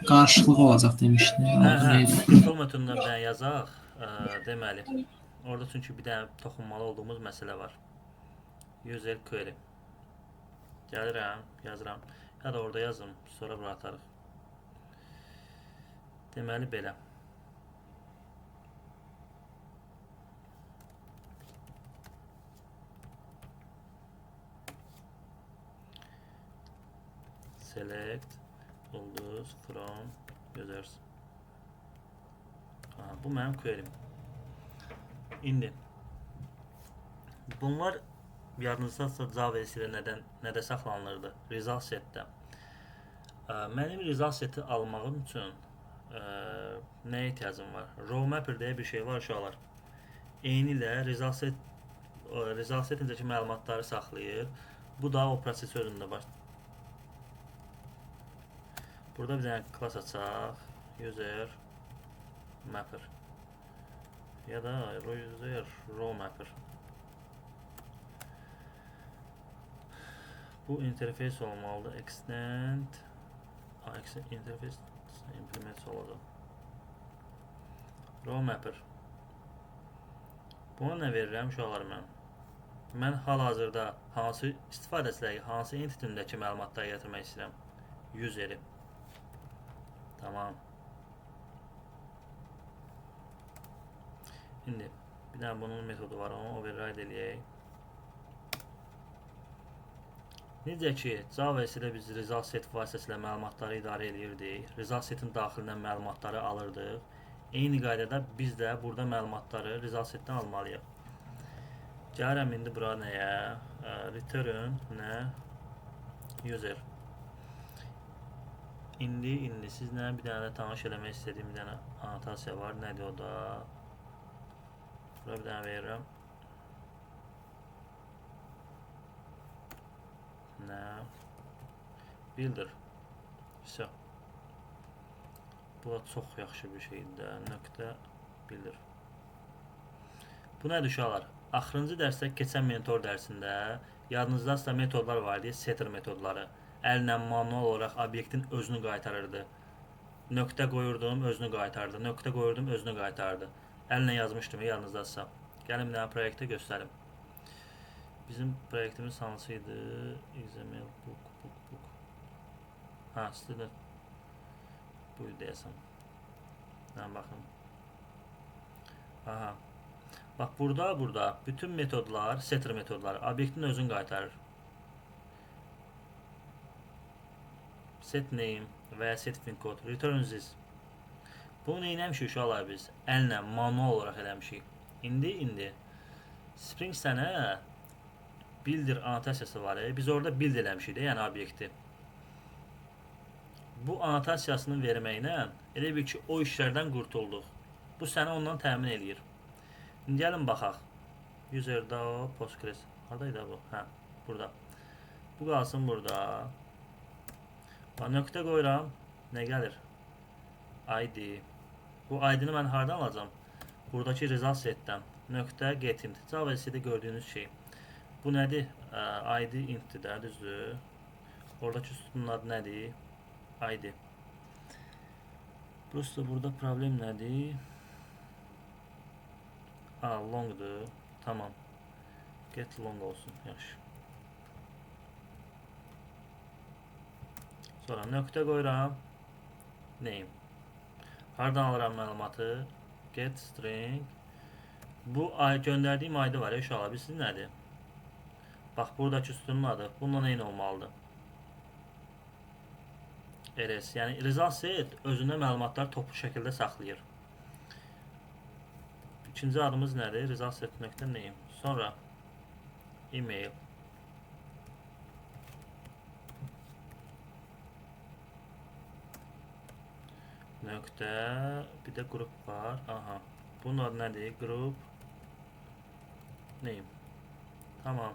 qarışıqlıq olacaq demişdin. Hə, hə. Get all metodunda bir dənə yazaq. Deməli, orada çünki bir dənə toxunmalı olduğumuz məsələ var. User query. Gəlirəm, yazıram. Ya da orada yazım, sonra bura atarıq. Deməli belə. Select ulduz from users. Aha, bu mənim query'm. İndi bunlar yadınızdadsa Java ilə nədə saxlanılırdı? Result setdə. Mənim result seti almağım üçün nəyə ehtiyacım var? Row mapper deyə bir şey var uşaqlar. Eynilə result set necə ki məlumatları saxlayır. Bu da o proses özündə baş. Burada bir dənə class açaq. User mapper. Ya da user row mapper. Bu interface olmalıdır. Extend interface implement olacaq. Row mapper. Buna nə verirəm uşaqlar mən? Mən hal-hazırda hansı istifadəçiləri, hansı entity-ndəki məlumatları gətirmək istəyirəm? User'i. Tamam. İndi bir dənə bunun metodu var, onu override eləyək. Necə ki, Java ilə biz result set vasitəsilə məlumatları idarə eləyirdik, result setin daxilindən məlumatları alırdıq. Eyni qaydada biz də burada məlumatları result setdən almalıyıq. Gəlirəm indi bura nəyə? Return nə? User. İndi sizlə bir dənə də tanış eləmək istədiyim bir dənə annotasiya var. Nədir o da? Bura bir dənə verirəm. Nə? Builder. Vse. Bu da çox yaxşı bir şeydir də. Nöqtə builder. Bu nədir uşaqlar? Axırıncı dərsdə, keçən mentor dərsində yadınızdadsa metodlar var idi, setter metodları. Əllə manual olaraq obyektin özünü qaytarırdı. Nöqtə qoyurdum, özünü qaytardı. Nöqtə qoyurdum, özünü qaytardı. Əllə yazmışdım, yadınızdadsa. Gəlin bir dənə proyektə göstərim. Bizim proyektimiz hansı idi? XML, book, book, book. Ha, student. Buydu deyəsən. Mən baxım. Aha. Bax, burada bütün metodlar, setter metodları obyektin özünü qaytarır. Set name və ya set code return this. Bunu nə etmişik uşaqlar biz? Əllə, manual olaraq eləmişik. İndi Spring sənə builder annotasiyası var. Biz orada build eləmişik də, yəni obyekti. Bu annotasiyasını verməklə elə bil ki, o işlərdən qurtulduq. Bu səni ondan təmin eləyir. İndi gəlin baxaq. User DAO Postgres. Haradaydı bu? Hə, burada. Bu qalsın burada. Bax, nöqtə qoyuram. Nə gəlir? ID. Bu ID-ni mən hardan alacağam? Buradakı result setdən. Nöqtə getInt. Java C-də gördüyünüz şey. Bu nədir? ID intdir də, düzdür? Oradakı sütunun adı nədir? ID. Prosto burada problem nədir? Longdur. Tamam. Get long olsun. Yaxşı. Sonra nöqtə qoyuram. Name. Hardan alıram məlumatı? Get string. Bu göndərdiyim ID var ya uşaqlar, bilirsiniz nədir? Bax, buradakı sütunun adı. Bununla eyni olmalıdır. RS. Yəni result set özündə məlumatları toplu şəkildə saxlayır. İkinci adımız nədir? Result set nöqtə name. Sonra email. Nöqtə, bir də qrup var. Aha. Bunun adı nədir? Group name. Tamam.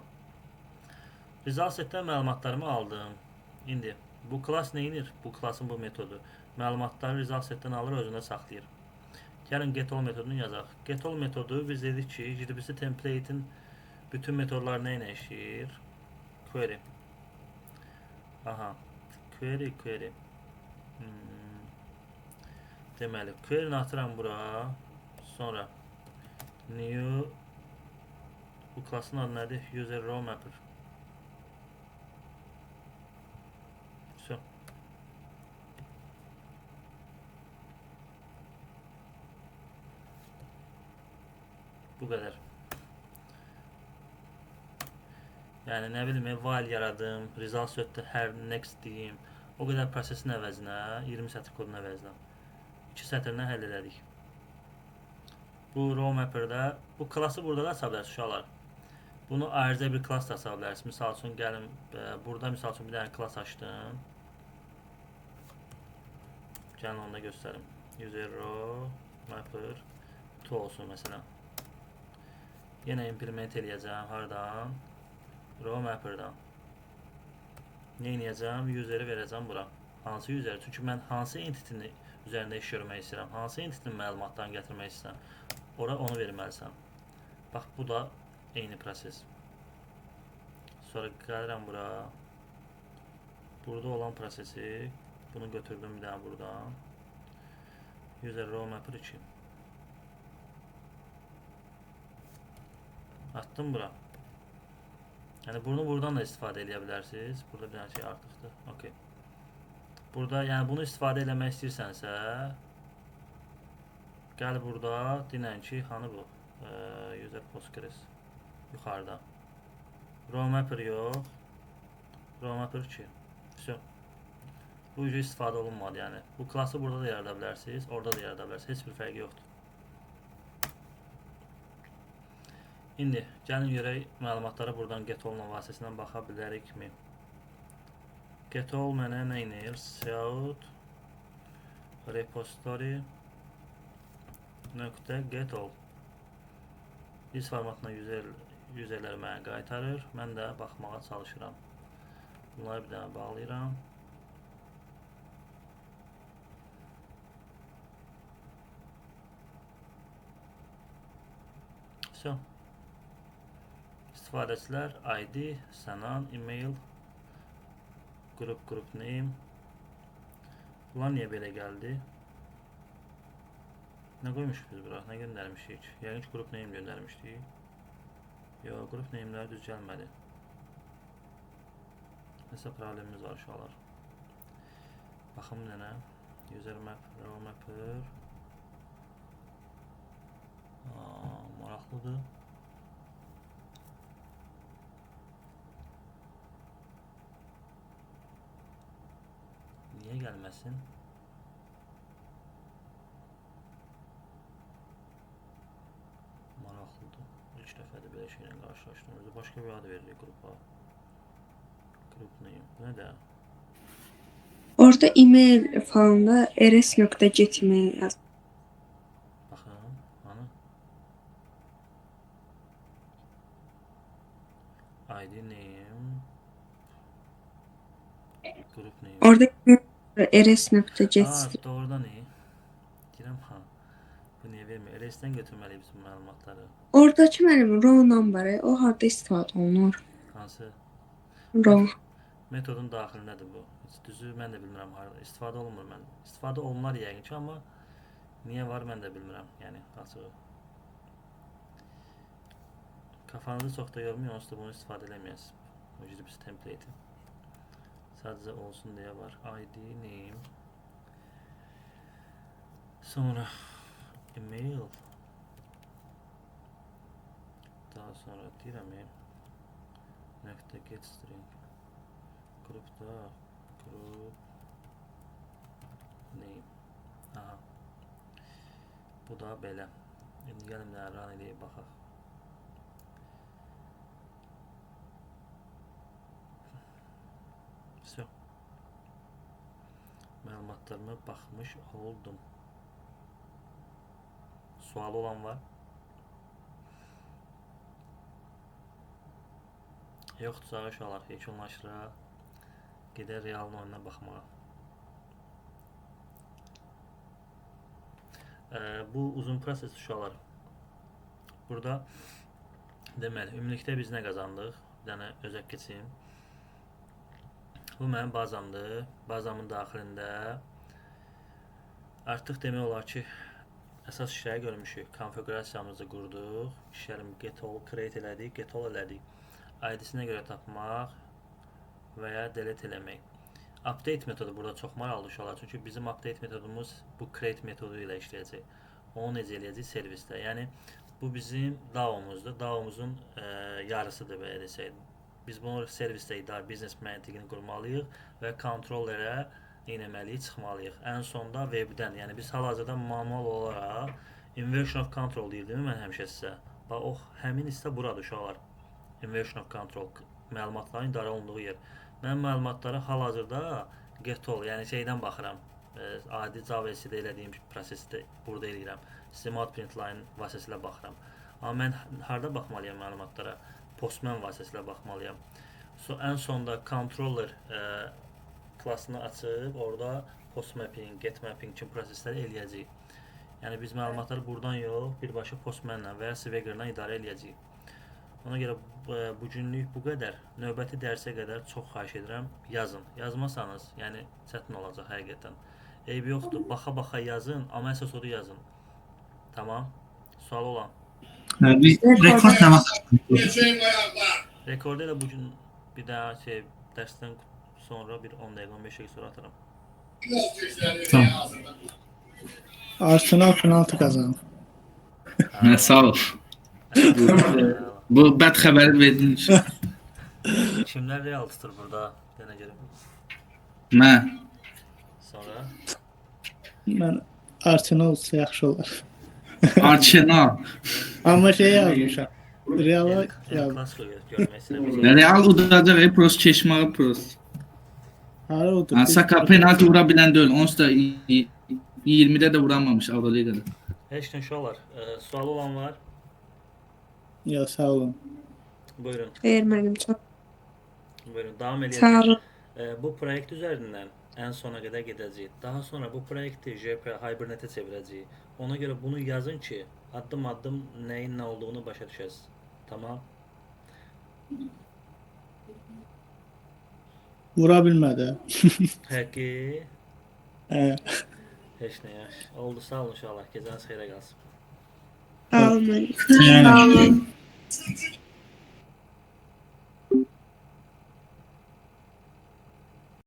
Result setdən məlumatlarımı aldım. İndi bu class nə edir? Bu classın bu metodu. Məlumatları result setdən alır, özündə saxlayır. Gəlin getAll metodunu yazaq. GetAll metodu biz dedik ki, JDBC template-in bütün metodları nə ilə işləyir? Query. Aha. Query, query. Deməli, query-ni atıram bura. Sonra new bu classın adı nədir? User row mapper. So. Bu qədər. Yəni, nə bilim, while yaradım, result setdə hər next deyim. O qədər prosesin əvəzinə, 20 sətr kodun əvəzinə 2 sətrinə həll elədik. Bu row mapper-də, bu klası burada da aça bilərsiniz uşaqlar. Bunu ayrıca bir klas da aça bilərsiniz. Misal üçün, gəlin, burada misal üçün bir dənə klas açdım. Gəlin, onu da göstərim. User row mapper 2 olsun məsələn. Yenə implement eləyəcəm. Hardan? Row mapper-dan. Nə eləyəcəm? User-i verəcəm bura. Hansı user? Çünki mən hansı entity-ni üzərində iş görmək istəyirəm, hansı entity-nin məlumatlarını gətirmək istəyirəm, ora onu verməlisən. Bax, bu da eyni proses. Sonra gəlirəm bura. Burada olan prosesi, bunu götürdüm bir dənə buradan. User row mapper 2. Attım bura. Yəni, bunu buradan da istifadə eləyə bilərsiniz. Burada bir dənə şey artıqdır. Okay. Burada, yəni bunu istifadə eləmək istəyirsənsə, gəl burada, dinən ki, hanı bu? User Postgres. Yuxarıda. Row mapper yox. Row mapper 2. Vse. Bu cür istifadə olunmadı, yəni. Bu klası burada da yarada bilərsiniz, orada da yarada bilərsiniz. Heç bir fərqi yoxdur. İndi, gəlin görək məlumatlara buradan getAll vasitəsindən baxa bilərikmi? GetAll mənə nə inir? Sout repository nöqtə getAll. List formatına userləri mənə qaytarır. Mən də baxmağa çalışıram. Bunları bir dənə bağlayıram. So. İstifadəçilər ID, sənan, email, qrup, qrup name. Bunlar niyə belə gəldi? Nə qoymuşuq biz bura? Nə göndərmişik? Yəqin ki, qrup name göndərmişdik. Yox, qrup name'lər düz gəlmədi. Nəsə problemimiz var uşaqlar. Baxım nənə. User map, row mapper. Maraqlıdır. Niyə gəlməsin? Maraqlıdır. İlk dəfədir belə şeylə qarşılaşdım. Özü başqa bir ad veririk qrupa. Group name. Bu nə də? Orada e-mail falında rs.getmail yaz. Baxın, hanı? ID name. Group name. Orada rs.get Ha, doğrudan iyi. Deyirəm ha. Bu niyə vermir? RS-dən götürməliyik biz bu məlumatları. Oradakı mənim row number o harda istifadə olunur? Hansı? Row. Metodun daxilindədir bu. Heç düzü mən də bilmirəm harda. İstifadə olunmur mən. İstifadə olunar yəqin ki, amma niyə var mən də bilmirəm. Yəni açığı. Kafanızı çox da yormayın, onsuz da bunu istifadə eləməyəsiniz. Bu biz template-i. Sadəcə olsun deyə var. ID name. Sonra email. Daha sonra deyirəm nöqtə get string. Qrupda group name. Aha. Bu da belə. İndi gəlin bir dənə run eləyib baxaq. Vso. Məlumatlarıma baxmış oldum. Sualı olan var? Yoxdursa uşaqlar, yekunlaşdıraq. Gedək Realın oyununa baxmağa. Bu uzun proses uşaqlar. Burada deməli, ümumilikdə biz nə qazandıq? Bir dənə özək keçim. Bu mənim bazamdır. Bazamın daxilində artıq demək olar ki, əsas işləri görmüşük. Konfiqurasiyamızı qurduq. İşlərimi get all create elədik, get all elədik. ID-sinə görə tapmaq və ya delete eləmək. Update metodu burada çox maraqlı uşaqlar. Çünki bizim update metodumuz bu create metodu ilə işləyəcək. Onu necə eləyəcək? Servisdə. Yəni bu bizim DAO-muzdur. DAO-muzun yarısıdır belə desək. Biz bunu servisdə idarə biznes məntiqini qurmalıyıq və kontrollerə nə etməliyik? Çıxmalıyıq. Ən sonda webdən, yəni biz hal-hazırda manual olaraq inversion of control deyirdim mən həmişə sizə. Bax o həmin hissə buradır uşaqlar. Inversion of control məlumatların idarə olunduğu yer. Mən məlumatlara hal-hazırda get all, yəni şeydən baxıram. Adi Java-da elədiyim prosesdə burada eləyirəm. System println vasitəsilə baxıram. Amma mən harda baxmalıyam məlumatlara? Postman vasitəsilə baxmalıyam. So, ən sonda controller klasını açıb orada post mapping, get mapping kimi prosesləri eləyəcəyik. Yəni biz məlumatları buradan yox, birbaşa Postman-la və ya Swagger-la idarə eləyəcəyik. Ona görə bu günlük bu qədər. Növbəti dərsə qədər çox xahiş edirəm, yazın. Yazmasanız, yəni çətin olacaq həqiqətən. Eybi yoxdur, baxa-baxa yazın, amma əsas odur yazın. Tamam? Sual olan. Biz rekord nə vaxt? Rekordu elə bu gün bir daha şey dərsdən sonra bir 10 dəqiqə, 15 dəqiqə sonra atarım. Tamam. Arsenal penaltı qazandı. Hə, sağ ol. Bu bəd xəbəri verdin üçün. Kimlər Real tutur burada? Bir dənə görüm. Mən. Sonra Mən Arsenal olsa yaxşı olar. Arsenal. Amma şey yazmışam. Real'a El yazdım. Clasico görmək istəyirəm. Real udacaq, prost keçməyi prost. Hara odur? Ha, Saka penalti vura bilən deyil. Onsuz da 20-də də vuramamış Avroligada. Heç nə uşaqlar. Sualı olan var? Yox, sağ olun. Buyurun. Xeyr müəllim, çox Buyurun. Davam eləyəcək. sağ olun. Bu proyekt üzərindən ən sona qədər gedəcəyik. Daha sonra bu proyekti JP Hibernate-ə çevirəcəyik. Ona görə bunu yazın ki, addım-addım nəyin nə olduğunu başa düşəsiniz. Tamam? Vura bilmədi. Həqiqi Hə. heç nə yaxşı. Oldu, sağ olun uşaqlar. Gecəniz xeyrə qalsın. Sağ olun müəllim. Yəni. Sağ olun.